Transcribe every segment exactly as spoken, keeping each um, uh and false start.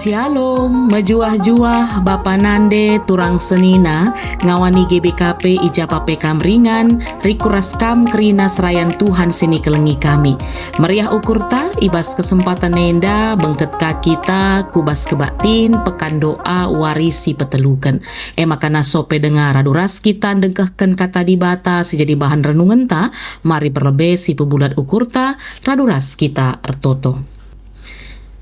Shalom, mejuah-juah bapa nande turang senina, ngawani G B K P i ja pe kam ringan, rikut ras kam kerina serayan Tuhan si nikelengi kami. Meriah ukurta, i bas kesempatan enda bengket ka kita ku bas kebaktin pekan doa wari si peteluken. E maka nasope denga radu ras kita ndengkehken Kata Dibata si jadi bahan renungenta, mari perlebe si pebulat ukurta, radu ras kita ertoto.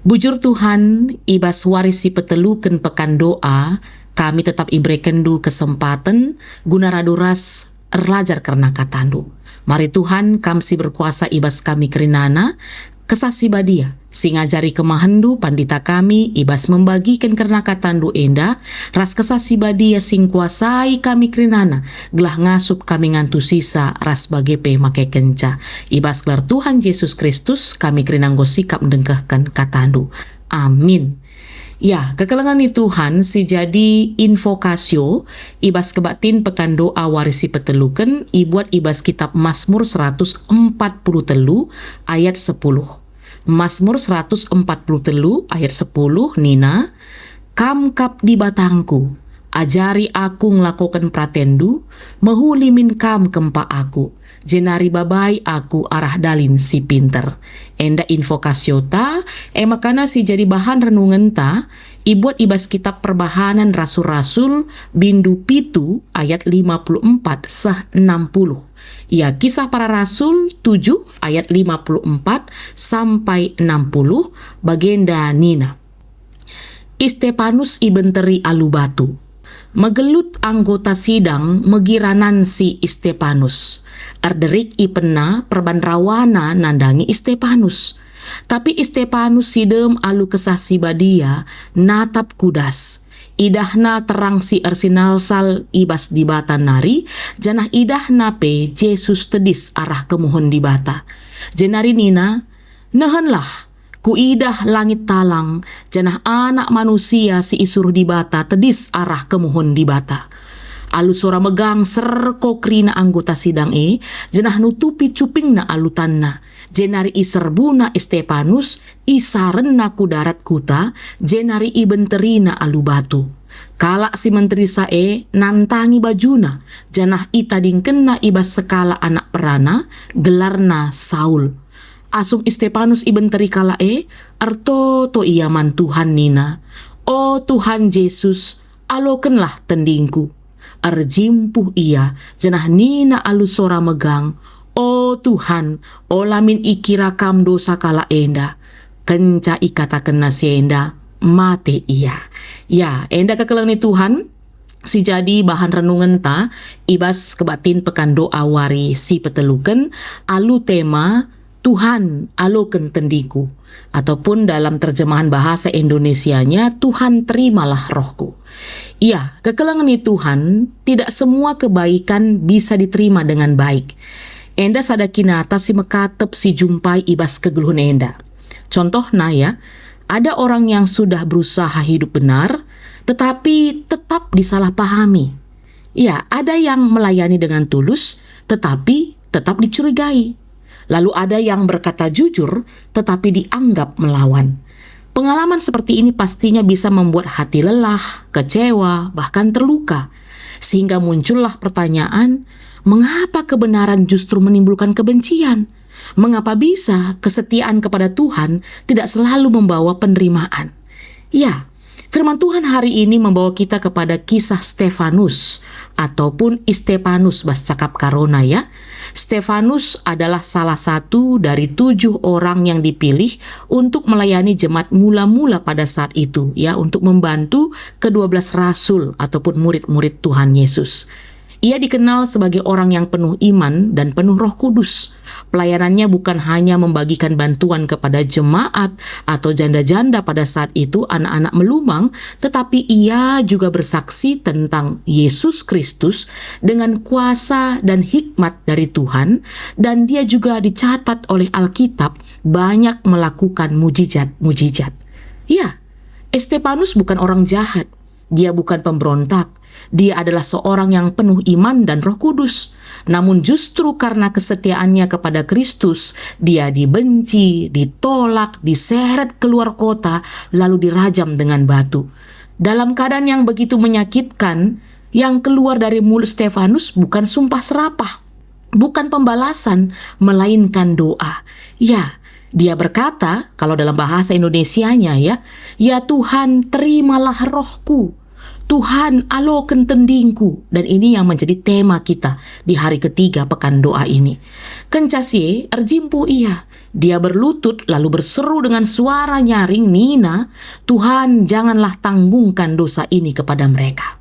Bujur Tuhan, i bas wari si peteluken pekan doa, kami tetap iberekenndu kesempaten guna radu ras erlajar kerna katandu. Mari Tuhan, kam si berkuasa i bas kami kerinana, Kesah Si Badia, si ngajari kemahenndu pandita kami i bas membagiken kerna katandu enda, ras Kesah Si Badia si ngkuasai kami kerinana, gelah ngasup kami ngantusisa ras bage pe makekenca. I bas gelar Tuhan Jesus Kristus, kami kerina enggo sikap ndengkehken katandu. Amin. Ya, kekelengen ni Tuhan si jadi invokasio i bas kebaktin pekan doa wari si peteluken ibuat i bas kitab Mazmur seratus empat puluh telu ayat sepuluh. Mazmur seratus empat puluh telu ayat sepuluh nina, "Kam kap Dibatangku, ajari aku ngelakoken peratenNdu, mehuli min Kam kempak aku, jenari babai aku arah dalin si pinter." Enda invokasiota, e makana si jadi bahan renungenta, ibuat i bas kitab Perbahanen Rasul-Rasul, bindu pitu ayat lima puluh empat seh enam puluh. Ya, Kisah Para Rasul tujuh ayat lima puluh empat sampai enam puluh, bagenda nina, Istepanus ibenteri alu batu. Megelut anggota sidang megiranansi Istepanus. Erderik ipenna perban rawana nandangi Istepanus. Tapi Istepanus si dem alu Kesah Si Badia natap ku das. Idahna terang si ersinalsal i bas Dibata nari, janah idahna pe Jesus tedis arah kemuhen Dibata. Jenari nina, "Nehenlah, kuidah langit talang, janah Anak Manusia si isuruh Dibata tedis arah kemuhen Dibata." Alu sora megang serko kerina anggota sidang e, janah nutupi cupingna alu tanna. Jenari iserbuna Istepanus, isarenna ku darat kuta, jenari ibenterina alu batu. Kalak si menterisa e nantangi bajuna, janah itadingkenna i bas sekalak anak perana, gelarna Saul. Asum Istepanus ibenteri kalak e, ertoto ia man Tuhan nina, "O Tuhan Jesus, alokenlah tendingku." Erjimpuh ia, janah nina alu sora megang, "O Tuhan, ola min ikira Kam dosa kalak enda." Kenca ikatakenna si enda, mate ia. Ya, enda kekelengen ni Tuhan, si jadi bahan renungenta i bas kebaktin pekan doa wari si peteluken alu tema Tuhan, aloken tendiku, ataupun dalam terjemahan bahasa Indonesianya, Tuhan, terimalah rohku. Ya, kekelengen ni Tuhan, tidak semua kebaikan bisa diterima dengan baik. Enda sada kinata si mekatep si jumpai i bas kegeluhen enda. Contohna ya, ada orang yang sudah berusaha hidup benar, tetapi tetap disalahpahami. Ya, ada yang melayani dengan tulus, tetapi tetap dicurigai. Lalu ada yang berkata jujur, tetapi dianggap melawan. Pengalaman seperti ini pastinya bisa membuat hati lelah, kecewa, bahkan terluka. Sehingga muncullah pertanyaan, mengapa kebenaran justru menimbulkan kebencian? Mengapa bisa kesetiaan kepada Tuhan tidak selalu membawa penerimaan? Ya, firman Tuhan hari ini membawa kita kepada kisah Stefanus ataupun Istepanus bas cakap Karona ya. Stefanus adalah salah satu dari tujuh orang yang dipilih untuk melayani jemaat mula-mula pada saat itu ya, untuk membantu kedua belas rasul ataupun murid-murid Tuhan Yesus. Ia dikenal sebagai orang yang penuh iman dan penuh Roh Kudus. Pelayanannya bukan hanya membagikan bantuan kepada jemaat atau janda-janda pada saat itu, anak-anak melumang, tetapi ia juga bersaksi tentang Yesus Kristus dengan kuasa dan hikmat dari Tuhan, dan dia juga dicatat oleh Alkitab banyak melakukan mujizat-mujizat. Ya, Stefanus bukan orang jahat. Dia bukan pemberontak. Dia adalah seorang yang penuh iman dan Roh Kudus. Namun justru karena kesetiaannya kepada Kristus, dia dibenci, ditolak, diseret keluar kota, lalu dirajam dengan batu. Dalam keadaan yang begitu menyakitkan, yang keluar dari mulut Stefanus bukan sumpah serapah, bukan pembalasan, melainkan doa. Ya, dia berkata, kalau dalam bahasa Indonesianya ya, "Ya Tuhan, terimalah rohku. Tuhan, aloken tendingku." Dan ini yang menjadi tema kita di hari ketiga pekan doa ini. Kenca si e, erjimpuh ia. Dia berlutut lalu berseru dengan suara nyaring nina, "Tuhan, janganlah tanggungkan dosa ini kepada mereka."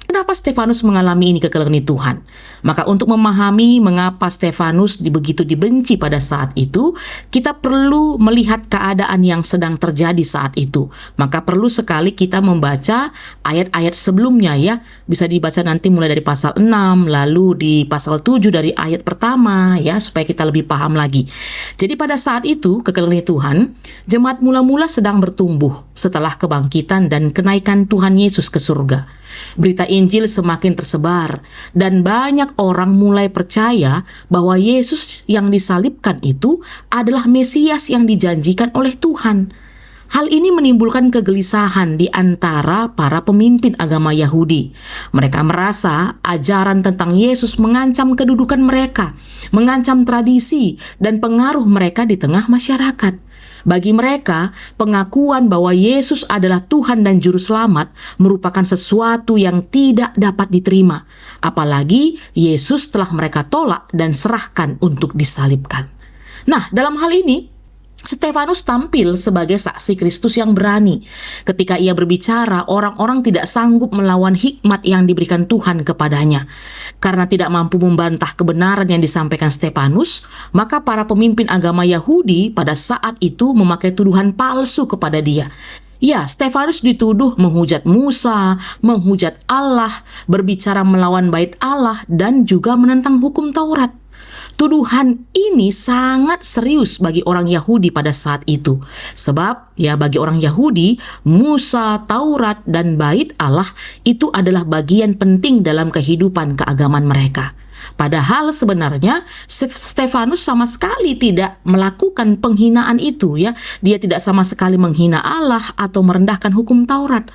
Kenapa Stefanus mengalami ini kekelengen Tuhan? Maka untuk memahami mengapa Stefanus di-, begitu dibenci pada saat itu, kita perlu melihat keadaan yang sedang terjadi saat itu. Maka perlu sekali kita membaca ayat-ayat sebelumnya ya. Bisa dibaca nanti mulai dari pasal enam, lalu di pasal tujuh dari ayat pertama ya, supaya kita lebih paham lagi. Jadi pada saat itu, kekelengen Tuhan, jemaat mula-mula sedang bertumbuh setelah kebangkitan dan kenaikan Tuhan Yesus ke surga. Berita Injil semakin tersebar, dan banyak orang mulai percaya bahwa Yesus yang disalibkan itu adalah Mesias yang dijanjikan oleh Tuhan. Hal ini menimbulkan kegelisahan di antara para pemimpin agama Yahudi. Mereka merasa ajaran tentang Yesus mengancam kedudukan mereka, mengancam tradisi, dan pengaruh mereka di tengah masyarakat. Bagi mereka, pengakuan bahwa Yesus adalah Tuhan dan Juru Selamat merupakan sesuatu yang tidak dapat diterima, apalagi Yesus telah mereka tolak dan serahkan untuk disalibkan. Nah, dalam hal ini, Stefanus tampil sebagai saksi Kristus yang berani. Ketika ia berbicara, orang-orang tidak sanggup melawan hikmat yang diberikan Tuhan kepadanya. Karena tidak mampu membantah kebenaran yang disampaikan Stefanus, maka para pemimpin agama Yahudi pada saat itu memakai tuduhan palsu kepada dia. Ya, Stefanus dituduh menghujat Musa, menghujat Allah, berbicara melawan Bait Allah, dan juga menentang Hukum Taurat. Tuduhan ini sangat serius bagi orang Yahudi pada saat itu. Sebab, ya, bagi orang Yahudi, Musa, Taurat, dan Bait Allah itu adalah bagian penting dalam kehidupan keagamaan mereka. Padahal sebenarnya Stef-, Stefanus sama sekali tidak melakukan penghinaan itu, ya. Dia tidak sama sekali menghina Allah atau merendahkan Hukum Taurat.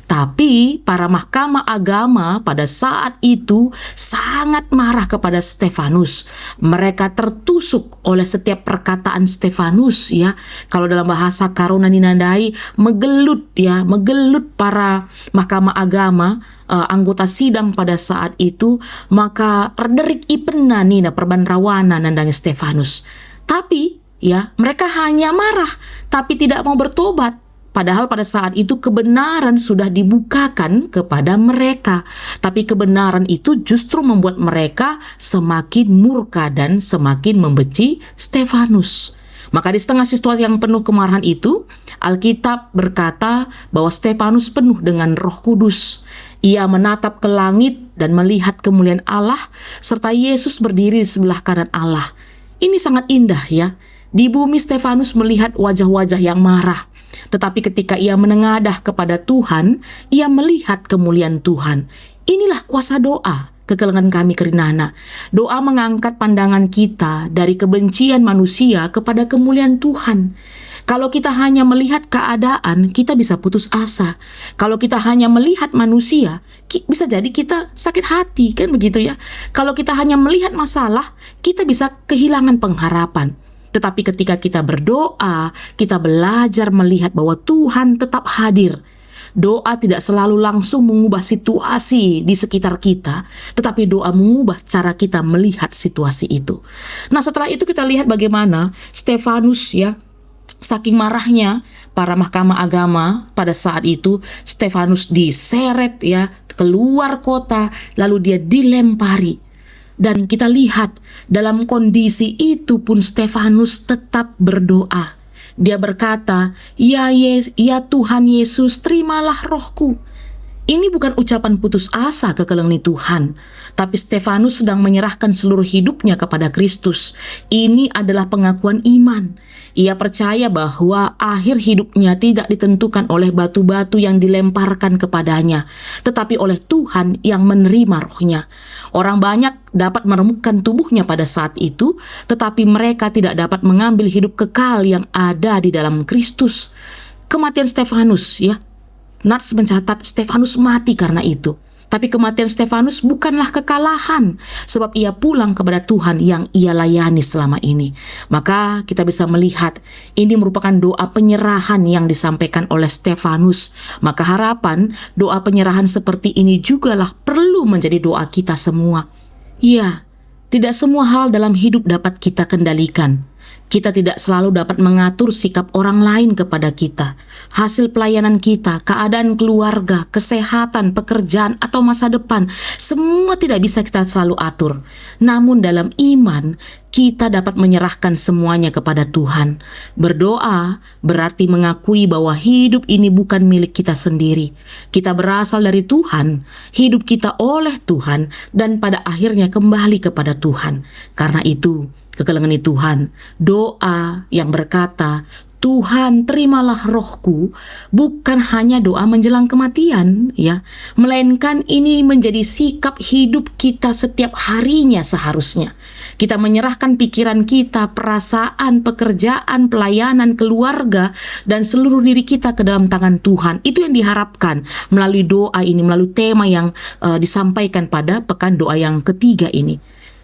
Tapi para mahkamah agama pada saat itu sangat marah kepada Stefanus. Mereka tertusuk oleh setiap perkataan Stefanus, ya. Kalau dalam bahasa Karuna nina ndai, megelut, ya, megelut para mahkamah agama, eh, anggota sidang pada saat itu, maka erderik ipenna nina perban rawana nandangi Stefanus. Tapi, ya, mereka hanya marah, tapi tidak mau bertobat. Padahal pada saat itu kebenaran sudah dibukakan kepada mereka. Tapi kebenaran itu justru membuat mereka semakin murka dan semakin membenci Stefanus. Maka di setengah situasi yang penuh kemarahan itu, Alkitab berkata bahwa Stefanus penuh dengan Roh Kudus. Ia menatap ke langit dan melihat kemuliaan Allah, serta Yesus berdiri di sebelah kanan Allah. Ini sangat indah, ya. Di bumi Stefanus melihat wajah-wajah yang marah. Tetapi ketika ia menengadah kepada Tuhan, ia melihat kemuliaan Tuhan. Inilah kuasa doa, kekelengen kami kerinana. Doa mengangkat pandangan kita dari kebencian manusia kepada kemuliaan Tuhan. Kalau kita hanya melihat keadaan, kita bisa putus asa. Kalau kita hanya melihat manusia, ki-, bisa jadi kita sakit hati, kan begitu ya. Kalau kita hanya melihat masalah, kita bisa kehilangan pengharapan. Tetapi ketika kita berdoa, kita belajar melihat bahwa Tuhan tetap hadir. Doa tidak selalu langsung mengubah situasi di sekitar kita, tetapi doa mengubah cara kita melihat situasi itu. Nah, setelah itu kita lihat bagaimana Stefanus, ya, saking marahnya para mahkamah agama pada saat itu, Stefanus diseret, ya, keluar kota, lalu dia dilempari. Dan kita lihat, dalam kondisi itu pun Stefanus tetap berdoa. Dia berkata, "Ya Yes-, ya Tuhan Yesus, terimalah rohku." Ini bukan ucapan putus asa kekelengen Tuhan, tapi Stefanus sedang menyerahkan seluruh hidupnya kepada Kristus. Ini adalah pengakuan iman. Ia percaya bahwa akhir hidupnya tidak ditentukan oleh batu-batu yang dilemparkan kepadanya, tetapi oleh Tuhan yang menerima rohnya. Orang banyak dapat meremukkan tubuhnya pada saat itu, tetapi mereka tidak dapat mengambil hidup kekal yang ada di dalam Kristus. Kematian Stefanus, ya, Nats mencatat Stefanus mati karena itu. Tapi kematian Stefanus bukanlah kekalahan, sebab ia pulang kepada Tuhan yang ia layani selama ini. Maka kita bisa melihat ini merupakan doa penyerahan yang disampaikan oleh Stefanus. Maka harapan doa penyerahan seperti ini jugalah perlu menjadi doa kita semua. Ya, tidak semua hal dalam hidup dapat kita kendalikan. Kita tidak selalu dapat mengatur sikap orang lain kepada kita. Hasil pelayanan kita, keadaan keluarga, kesehatan, pekerjaan, atau masa depan, semua tidak bisa kita selalu atur. Namun dalam iman, kita dapat menyerahkan semuanya kepada Tuhan. Berdoa berarti mengakui bahwa hidup ini bukan milik kita sendiri. Kita berasal dari Tuhan, hidup kita oleh Tuhan, dan pada akhirnya kembali kepada Tuhan. Karena itu, kekelengen Tuhan, doa yang berkata, "Tuhan, terimalah rohku," bukan hanya doa menjelang kematian, ya, melainkan ini menjadi sikap hidup kita setiap harinya seharusnya. Kita menyerahkan pikiran kita, perasaan, pekerjaan, pelayanan, keluarga, dan seluruh diri kita ke dalam tangan Tuhan. Itu yang diharapkan melalui doa ini, melalui tema yang, eh, disampaikan pada pekan doa yang ketiga ini.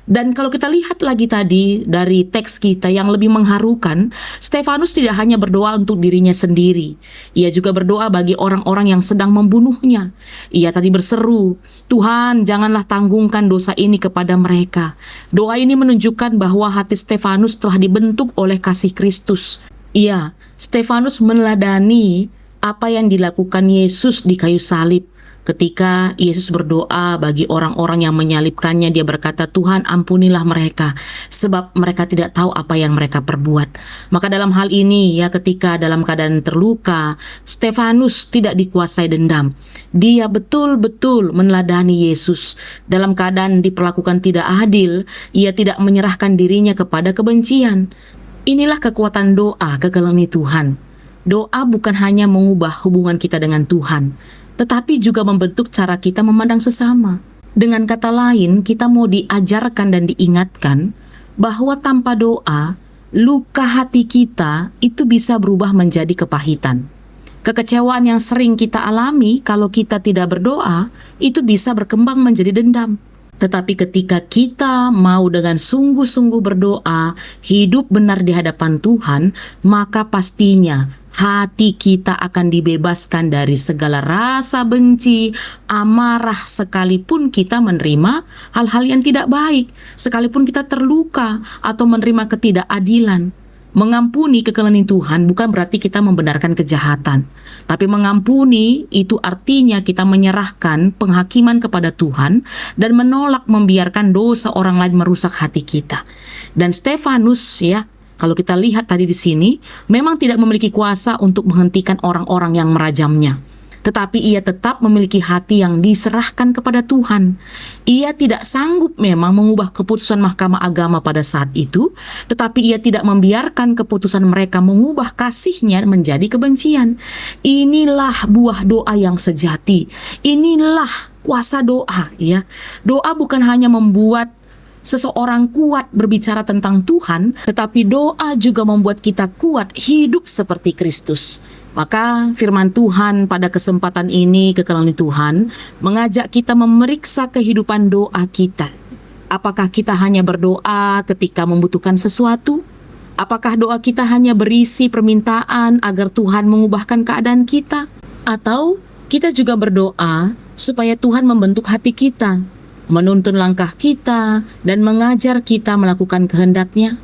Dan kalau kita lihat lagi tadi dari teks kita yang lebih mengharukan, Stefanus tidak hanya berdoa untuk dirinya sendiri. Ia juga berdoa bagi orang-orang yang sedang membunuhnya. Ia tadi berseru, "Tuhan, janganlah tanggungkan dosa ini kepada mereka." Doa ini menunjukkan bahwa hati Stefanus telah dibentuk oleh kasih Kristus. Iya, Stefanus meneladani apa yang dilakukan Yesus di kayu salib. Ketika Yesus berdoa bagi orang-orang yang menyalibkannya, dia berkata, "Tuhan, ampunilah mereka, sebab mereka tidak tahu apa yang mereka perbuat." Maka dalam hal ini, ya, ketika dalam keadaan terluka, Stefanus tidak dikuasai dendam. Dia betul-betul meneladani Yesus. Dalam keadaan diperlakukan tidak adil, ia tidak menyerahkan dirinya kepada kebencian. Inilah kekuatan doa kekelengen Tuhan. Doa bukan hanya mengubah hubungan kita dengan Tuhan, tetapi juga membentuk cara kita memandang sesama. Dengan kata lain, kita mau diajarkan dan diingatkan bahwa tanpa doa, luka hati kita itu bisa berubah menjadi kepahitan. Kekecewaan yang sering kita alami kalau kita tidak berdoa, itu bisa berkembang menjadi dendam. Tetapi ketika kita mau dengan sungguh-sungguh berdoa, hidup benar di hadapan Tuhan, maka pastinya hati kita akan dibebaskan dari segala rasa benci, amarah, sekalipun kita menerima hal-hal yang tidak baik, sekalipun kita terluka atau menerima ketidakadilan. Mengampuni kekelengen Tuhan bukan berarti kita membenarkan kejahatan. Tapi mengampuni itu artinya kita menyerahkan penghakiman kepada Tuhan dan menolak membiarkan dosa orang lain merusak hati kita. Dan Stefanus, ya, kalau kita lihat tadi di sini, memang tidak memiliki kuasa untuk menghentikan orang-orang yang merajamnya. Tetapi ia tetap memiliki hati yang diserahkan kepada Tuhan. Ia tidak sanggup memang mengubah keputusan Mahkamah Agama pada saat itu, tetapi ia tidak membiarkan keputusan mereka mengubah kasihnya menjadi kebencian. Inilah buah doa yang sejati. Inilah kuasa doa, ya. Doa bukan hanya membuat seseorang kuat berbicara tentang Tuhan, tetapi doa juga membuat kita kuat hidup seperti Kristus. Maka firman Tuhan pada kesempatan ini, kekelengen Tuhan, mengajak kita memeriksa kehidupan doa kita. Apakah kita hanya berdoa ketika membutuhkan sesuatu? Apakah doa kita hanya berisi permintaan agar Tuhan mengubahkan keadaan kita? Atau kita juga berdoa supaya Tuhan membentuk hati kita, menuntun langkah kita, dan mengajar kita melakukan kehendak-Nya?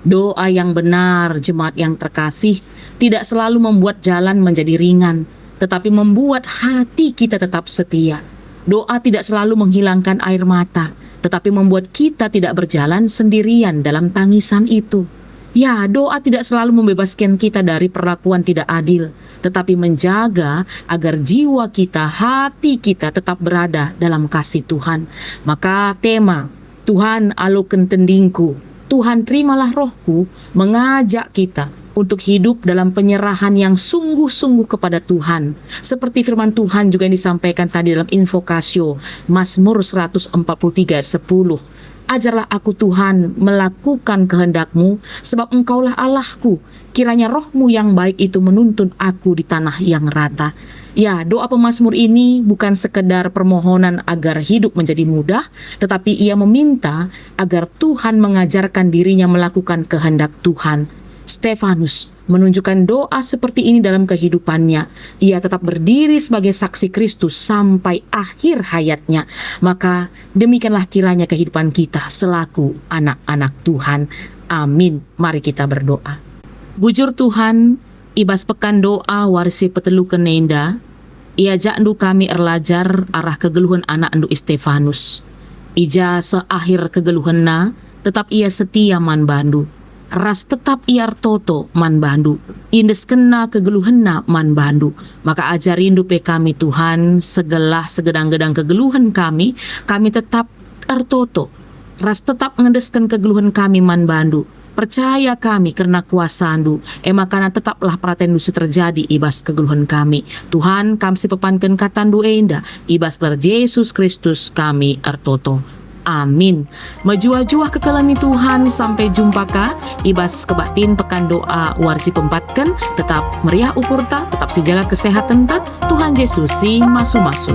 Doa yang benar, jemaat yang terkasih, tidak selalu membuat jalan menjadi ringan, tetapi membuat hati kita tetap setia. Doa tidak selalu menghilangkan air mata, tetapi membuat kita tidak berjalan sendirian dalam tangisan itu. Ya, doa tidak selalu membebaskan kita dari perlakuan tidak adil, tetapi menjaga agar jiwa kita, hati kita tetap berada dalam kasih Tuhan. Maka tema, "Tuhan, aloken tendingku, Tuhan, terimalah rohku," mengajak kita untuk hidup dalam penyerahan yang sungguh-sungguh kepada Tuhan. Seperti firman Tuhan juga yang disampaikan tadi dalam Invokasio, Mazmur seratus empat puluh tiga ayat sepuluh. "Ajarlah aku, Tuhan, melakukan kehendak-Mu, sebab Engkaulah Allahku. Kiranya roh-Mu yang baik itu menuntun aku di tanah yang rata." Ya, doa pemazmur ini bukan sekedar permohonan agar hidup menjadi mudah, tetapi ia meminta agar Tuhan mengajarkan dirinya melakukan kehendak Tuhan. Stefanus menunjukkan doa seperti ini dalam kehidupannya. Ia tetap berdiri sebagai saksi Kristus sampai akhir hayatnya. Maka demikianlah kiranya kehidupan kita selaku anak-anak Tuhan. Amin. Mari kita berdoa. Bujur Tuhan, i bas pekan doa wari si peteluken enda, iajakNdu kami erlajar arah kegeluhen anakNdu Stefanus. I ja seh akhir kegeluhenna, tetap ia setia man baNdu, ras tetap ia ertoto man baNdu. Iendeskenna kegeluhenna man baNdu. Maka ajarindu pe kami, Tuhan, segelah segedang-gedang kegeluhen kami, kami tetap ertoto, ras tetap ngendesken kegeluhen kami man baNdu. Percaya kami kerna kuasaNdu, e maka tetaplah peratenNdu si terjadi i bas kegeluhen kami. Tuhan, Kam si pepanken kataNdu enda, i bas gelar Jesus Kristus kami ertoto. Amin. Mejuah-juah kekelengen Tuhan, sampai jumpa ka i bas kebaktin pekan doa wari si peempatken. Tetap meriah ukurta, tetap sijaga kesehatenta. Tuhan Jesus si masu-masu.